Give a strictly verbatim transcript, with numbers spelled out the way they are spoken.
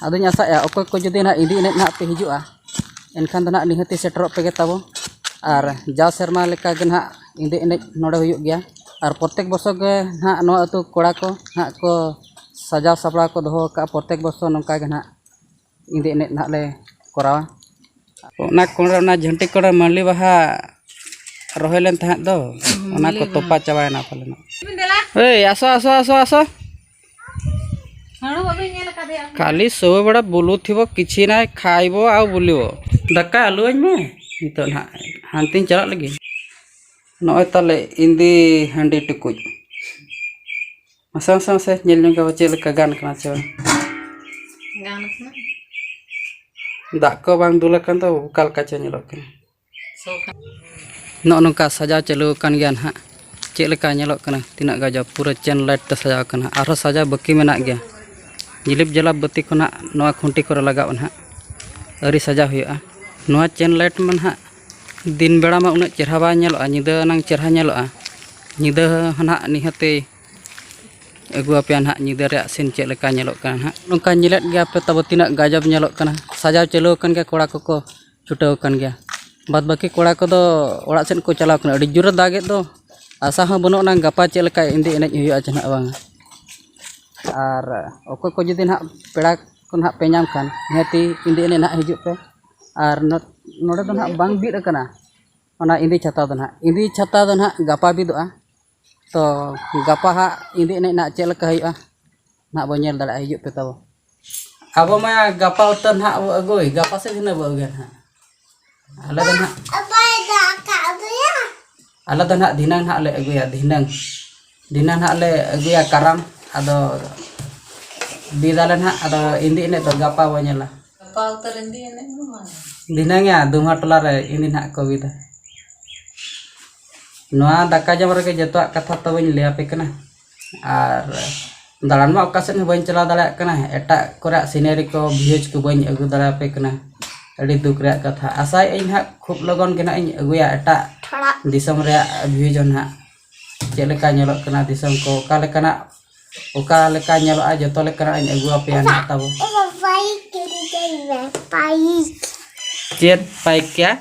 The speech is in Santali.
ᱟᱫᱚᱧ ᱟᱥᱟᱭᱮᱫᱼᱟ, ᱚᱠᱚᱭ ᱠᱚ ᱡᱩᱫᱤ ᱱᱟᱦᱟᱜ ᱤᱸᱫᱤ ᱮᱱᱮᱡ ᱱᱟᱦᱟᱜ ᱯᱮ ᱦᱤᱡᱩᱜᱼᱟ, ᱮᱱᱠᱷᱟᱱ ᱫᱚ ᱱᱟᱦᱟᱜ ᱱᱤᱦᱟᱹᱛᱤ ᱥᱮᱴᱮᱨᱚᱜ ᱯᱮᱜᱮ ᱛᱟᱵᱚ᱾ ᱟᱨ ᱡᱟᱣ ᱥᱮᱨᱢᱟ ᱞᱮᱠᱟ ᱜᱮ ᱱᱟᱦᱟᱜ ᱤᱸᱫᱤ ᱮᱱᱮᱡ ᱱᱚᱰᱮ ᱦᱩᱭᱩᱜ ᱜᱮᱭᱟ᱾ ᱟᱨ ᱯᱨᱚᱛᱮᱠ ᱵᱚᱪᱷᱚᱨ ᱜᱮ ᱱᱟᱦᱟᱜ ᱱᱚᱣᱟ ᱟᱹᱛᱩ ᱠᱚᱲᱟ ᱠᱚ ᱱᱟᱦᱟᱜ ᱠᱚ ᱥᱟᱡᱟᱣ ᱥᱟᱯᱲᱟᱣ ᱠᱚ ᱫᱚᱦᱚ ᱟᱠᱟᱫᱼᱟ᱾ ᱯᱨᱚᱛᱮᱠ ᱵᱚᱪᱷᱚᱨ ᱱᱚᱝᱠᱟ ᱜᱮ ᱱᱟᱦᱟᱜ ᱤᱸᱫᱤ ᱮᱱᱮᱡ ᱱᱟᱦᱟᱜ ᱞᱮ ᱠᱚᱨᱟᱣᱟ᱾ ᱚᱱᱟ ᱠᱚᱬᱮ, ᱚᱱᱟ ᱡᱷᱟᱹᱱᱴᱤ ᱠᱚᱬᱮ ᱢᱟᱹᱞᱤ ᱵᱟᱦᱟ ᱨᱚᱦᱚᱭ ᱞᱮᱱ ᱛᱟᱦᱮᱸᱫ ᱫᱚ, ᱚᱱᱟ ᱠᱚ ᱛᱚᱯᱟ ᱪᱟᱵᱟᱭᱮᱱᱟ ᱯᱟᱞᱮᱱᱚᱜ᱾ ᱮᱭ, ᱟᱥᱚ, ᱟᱥᱚ, ᱟᱥᱚ, ᱟᱥᱚ᱾ ᱦᱟᱹᱬᱩ ᱵᱟᱵᱮᱱ ᱧᱮᱞ ᱟᱠᱟᱫᱮᱭᱟ? ᱠᱷᱟᱹᱞᱤ ᱥᱚᱵ ᱵᱮᱲᱟ ᱵᱩᱞᱩ ᱛᱷᱤᱵᱚ, ᱠᱤᱪᱷᱤ ᱱᱟᱭ ᱠᱷᱟᱭᱵᱚ ᱟᱨ ᱵᱩᱞᱤᱵᱚ᱾ ᱫᱟᱠᱟ ᱟᱹᱞᱩᱣᱟᱹᱧ ᱢᱮ᱾ ᱱᱤᱛᱚᱜ ᱱᱟᱦᱟᱜ ᱦᱟᱱᱛᱮᱧ ᱪᱟᱞᱟᱜ ᱞᱟᱹᱜᱤᱫ᱾ ᱱᱚᱜᱼᱚᱭ ᱛᱟᱞᱮ ᱤᱸᱫᱤ ᱦᱟᱺᱰᱤ ᱴᱩᱠᱩᱡ᱾ ᱢᱟᱥᱮ, ᱢᱟᱥᱮ, ᱢᱟᱥᱮ, ᱧᱮᱞ ᱧᱚᱜ ᱟᱵᱚ ᱪᱮᱫ ᱞᱮᱠᱟ ᱜᱟᱱ ᱠᱟᱱᱟ ᱥᱮ ᱵᱟᱝ᱾ ᱜᱟᱱ ᱠᱟᱱᱟ᱾ ᱫᱟᱜ ᱠᱚ ᱵᱟᱝ ᱫᱩᱞ ᱟᱠᱟᱱ ᱫᱚ ᱚᱠᱟ ᱞᱮᱠᱟ ᱪᱚ ᱧᱮᱞᱚᱜ ᱠᱟᱱᱟ᱾ ᱥᱚ ᱠᱟᱱᱟ᱾ ᱱᱚᱜᱼᱚ ᱱᱚᱝᱠᱟ ᱥᱟᱡᱟᱣ ᱪᱟᱹᱞᱩ ᱟᱠᱟᱱ ᱜᱮᱭᱟ ᱱᱟᱦᱟᱜ᱾ ᱪᱮᱫ ᱞᱮᱠᱟ ᱧᱮᱞᱚᱜ ᱠᱟᱱᱟ, ᱛᱤᱱᱟᱹᱜ ᱜᱟᱡᱟᱵ ᱯᱩᱨᱟᱹ ᱪᱮᱱ ᱞᱟᱭᱤᱴ ᱛᱮ ᱥᱟᱡᱟᱣ ᱟᱠᱟᱱᱟ᱾ ᱟᱨᱦᱚᱸ ᱥᱟᱡᱟᱣ ᱵᱟᱹᱠᱤ ᱢᱮᱱᱟᱜ ᱜᱮᱭᱟ᱾ ᱡᱤᱞᱤᱯ ᱡᱟᱞᱟᱯ ᱵᱟᱹᱛᱤ ᱠᱚ ᱱᱟᱦᱟᱜ ᱱᱚᱣᱟ ᱠᱷᱩᱱᱴᱤ ᱠᱚᱨᱮ ᱞᱟᱜᱟᱣ ᱱᱟᱦᱟᱜ᱾ ᱟᱹᱣᱨᱤ ᱥᱟᱡᱟᱣ ᱦᱩᱭᱩᱜᱼᱟ᱾ ᱱᱚᱣᱟ ᱪᱮᱱ ᱞᱟᱭᱤᱴ ᱢᱟ ᱱᱟᱦᱟᱜ ᱫᱤᱱ ᱵᱮᱲᱟ ᱢᱟ ᱩᱱᱟᱹᱜ ᱪᱮᱦᱨᱟ ᱵᱟᱭ ᱧᱮᱞᱚᱜᱼᱟ, ᱧᱤᱫᱟᱹ ᱟᱱᱟᱝ ᱪᱮᱦᱨᱟ ᱧᱮᱞᱚᱜᱼᱟ᱾ ᱧᱤᱫᱟᱹ ᱦᱚᱸ ᱱᱟᱦᱟᱜ ᱱᱤᱦᱟᱹᱛᱤ ᱟᱹᱜᱩ ᱟᱯᱮᱭᱟ ᱱᱟᱦᱟᱜ ᱧᱤᱫᱟᱹ ᱨᱮᱭᱟᱜ ᱥᱤᱱ ᱪᱮᱫ ᱞᱮᱠᱟ ᱧᱮᱞᱚᱜ ᱠᱟᱱᱟ ᱱᱟᱦᱟᱜ᱾ ᱱᱚᱝᱠᱟ ᱧᱮᱞᱮᱫ ᱜᱮᱭᱟ ᱯᱮ ᱛᱟᱵᱚ ᱛᱤᱱᱟᱹᱜ ᱜᱟᱡᱟᱵ ᱧᱮᱞᱚᱜ ᱠᱟᱱᱟ᱾ ᱥᱟᱡᱟᱣ ᱪᱟᱹᱞᱩ ᱟᱠᱟᱱ ᱜᱮᱭᱟ, ᱠᱚᱲᱟ ᱠᱚᱠᱚ ᱪᱷᱩᱴᱟᱹᱣ ᱟᱠᱟᱱ ᱜᱮᱭᱟ᱾ ᱵᱟᱫᱽ ᱵᱟᱹᱠᱤ ᱠᱚᱲᱟ ᱠᱚᱫᱚ ᱚᱲᱟᱜ ᱥᱮᱫ ᱠᱚ ᱪᱟᱞᱟᱣ ᱠᱟᱱᱟ᱾ ᱟᱹᱰᱤ ᱡᱳᱨᱮ ᱫᱟᱜᱮᱫ ᱫᱚ, ᱟᱥᱟ ᱦᱚᱸ ᱵᱟᱹᱱᱩᱜ ᱟᱱᱟ ᱜᱟᱯᱟ ᱪᱮᱫ ᱞᱮᱠᱟ ᱤᱸᱫᱤ ᱮᱱᱮᱡ ᱦᱩᱭᱩᱜᱼᱟ ᱪᱮ ᱱᱟᱦᱟᱜ ᱵᱟᱝᱟ᱾ ᱟᱨ ᱚᱠᱚᱭ ᱠᱚ ᱡᱩᱫᱤ ᱱᱟᱦᱟᱜ ᱯᱮᱲᱟ ᱠᱚ ᱱᱟᱦᱟᱜ ᱯᱮ ᱧᱟᱢ ᱠᱷᱟᱱ, ᱱᱤᱦᱟᱹᱛᱤ ᱤᱸᱫᱤ ᱮᱱᱮᱡ ᱱᱟᱦᱟᱜ ᱦᱤᱡᱩᱜ ᱯᱮ᱾ ᱟᱨ ᱱᱚ-, ᱱᱚᱰᱮ ᱫᱚ ᱱᱟᱦᱟᱜ ᱵᱟᱝ ᱵᱤᱫ ᱟᱠᱟᱱᱟ ᱚᱱᱟ ᱤᱸᱫᱤ ᱪᱷᱟᱛᱟ ᱫᱚ ᱱᱟᱦᱟᱜ᱾ ᱤᱸᱫᱤ ᱪᱷᱟᱛᱟ ᱫᱚ ᱱᱟᱦᱟᱜ ᱜᱟᱯᱟ ᱵᱤᱫᱚᱜᱼᱟ᱾ ᱛᱚ ᱜᱟᱯᱟ ᱦᱟᱸᱜ ᱤᱸᱫᱤ ᱮᱱᱮᱡ ᱱᱟᱦᱟᱜ ᱪᱮᱫ ᱞᱮᱠᱟ ᱦᱩᱭᱩᱜᱼᱟ, ᱱᱟᱦᱟᱜ ᱵᱚᱱ ᱧᱮᱞ ᱫᱟᱲᱮᱭᱟᱜᱼᱟ᱾ ᱦᱤᱡᱩᱜ ᱯᱮ ᱛᱟᱵᱚ᱾ ᱟᱵᱚ ᱢᱟ ᱜᱟᱯᱟ ᱩᱛᱟᱹᱨ ᱱᱟᱦᱟᱜ ᱵᱚ ᱟᱹᱜᱩᱭ, ᱜᱟᱯᱟ ᱥᱮᱫ ᱫᱷᱤᱱᱟᱹᱝ ᱵᱚ ᱟᱹᱜᱩᱭᱟ ᱱᱟᱦᱟᱜ᱾ ᱟᱞᱮ ᱫᱚ ᱱᱟᱦᱟᱜ, ᱟᱞᱮ ᱫᱚ ᱱᱟᱦᱟᱜ ᱫᱷᱤᱱᱟᱹᱝ ᱱᱟᱦᱟᱜ ᱞᱮ ᱟᱹᱜᱩᱭᱟ, ᱫᱷᱤᱱᱟᱹᱝ᱾ ᱫᱷᱤᱱᱟᱹᱝ ᱱᱟᱦᱟᱜ ᱞᱮ ᱟᱹᱜᱩᱭᱟ ᱠᱟᱨᱟᱢ, ᱟᱫᱚ ᱵᱤᱫᱟᱞᱮ ᱱᱟᱦᱟᱜ, ᱟᱫᱚ ᱤᱸᱫᱤ ᱮᱱᱮᱡ ᱫᱚ ᱜᱟᱯᱟ ᱵᱚ ᱧᱮᱞᱟ᱾ ᱜᱟᱯᱟ ᱩᱛᱟᱹᱨ ᱤᱸᱫᱤ ᱮᱱᱮᱡ ᱢᱟ᱾ ᱫᱷᱤᱱᱟᱹᱝ ᱭᱟ, ᱫᱩᱢᱦᱟ ᱴᱚᱞᱟ ᱨᱮ ᱤᱸᱫᱤ ᱱᱟᱦᱟᱜ ᱠᱚ ᱵᱤᱫᱟ᱾ ᱱᱚᱣᱟ ᱫᱟᱠᱟ ᱡᱚᱢ ᱨᱮᱜᱮ ᱡᱚᱛᱚᱣᱟᱜ ᱠᱟᱛᱷᱟ ᱛᱚᱵᱮᱧ ᱞᱟᱹᱭ ᱟᱯᱮ ᱠᱟᱱᱟ᱾ ᱟᱨ ᱫᱟᱬᱟᱱ ᱢᱟ ᱚᱠᱟ ᱥᱮᱫ ᱦᱚᱸ ᱵᱟᱹᱧ ᱪᱟᱞᱟᱣ ᱫᱟᱲᱮᱭᱟᱜ ᱠᱟᱱᱟ, ᱮᱴᱟᱜ ᱠᱚᱨᱮ ᱥᱤᱱᱟᱨᱤ ᱠᱚ, ᱵᱷᱤᱭᱩᱡᱽ ᱠᱚ ᱵᱟᱹᱧ ᱟᱹᱜᱩ ᱫᱟᱲᱮᱭᱟᱯᱮ ᱠᱟᱱᱟ᱾ ᱟᱹᱰᱤ ᱫᱩᱠ ᱨᱮᱭᱟᱜ ᱠᱟᱛᱷᱟ᱾ ᱟᱥᱟᱭᱮᱫ ᱟᱹᱧ ᱦᱟᱸᱜ ᱠᱷᱩᱵ ᱞᱚᱜᱚᱱ ᱜᱮ ᱱᱟᱦᱟᱜ ᱤᱧ ᱟᱹᱜᱩᱭᱟ ᱮᱴᱟᱜ ᱫᱤᱥᱚᱢ ᱨᱮᱭᱟᱜ ᱵᱷᱤᱭᱩᱡᱽ ᱦᱚᱸ ᱱᱟᱦᱟᱜ᱾ ᱪᱮᱫ ᱞᱮᱠᱟ ᱧᱮᱞᱚᱜ ᱠᱟᱱᱟ ᱫᱤᱥᱚᱢ ᱠᱚ, ᱚᱠᱟ ᱞᱮᱠᱟᱱᱟᱜ, ᱚᱠᱟ ᱞᱮᱠᱟ ᱧᱮᱞᱚᱜᱼᱟ, ᱡᱚᱛᱚ ᱞᱮᱠᱟᱱᱟᱜ ᱤᱧ ᱟᱹᱜᱩ ᱟᱯᱮᱭᱟ ᱱᱟᱦᱟᱜ ᱛᱟᱵᱚ᱾ ᱯᱟᱭᱤᱠ᱾ ᱪᱮᱫ ᱯᱟᱭᱤᱠ ᱠᱮᱭᱟ?